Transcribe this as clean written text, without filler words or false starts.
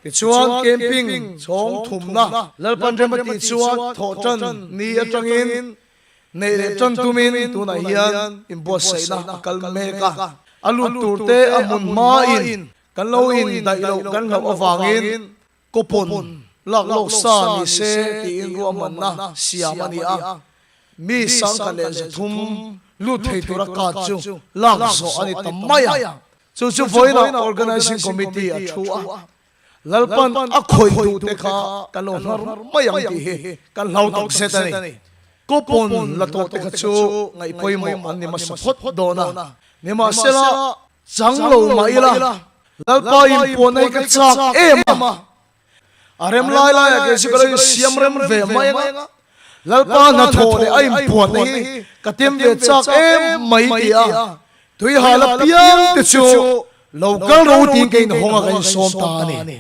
Tichuan camping chhawng thumna Lalpan rem a tih chuan thawh tan ni atangin neih leh tan tumin tunah hian inbuatsaihna a kal mek a. A lut turte a hmun hmain kan lo indaih loh kan hlauh avangin Kawpawn lak lawk sa ni se tiin ruahmanna siam a ni a, mi 1300 lut thei tura card chu lak zawh a ni ta mai a. Chu chu vawiinah Organising Committee a thu a, Lalpan a khawih duh te kha kan lo hnar mai ang tih hi kan hlau tak zet a ni. Kawpawn la tawh te kha chu ngaih pawimawh an ni hmasa phawt dawn a, nimahsela chang lo mah ila Lalpa inpuanna hi ka chak em a, a rem lai laiah kei chu ka lo insiam rem ve mai ang a, Lalpa hnathawh leh a inpuanna hi ka tem ve chak em mai ti a, tuihal apiang te chu lo kal ro tiin ka inhawng a ka insawm ta a ni.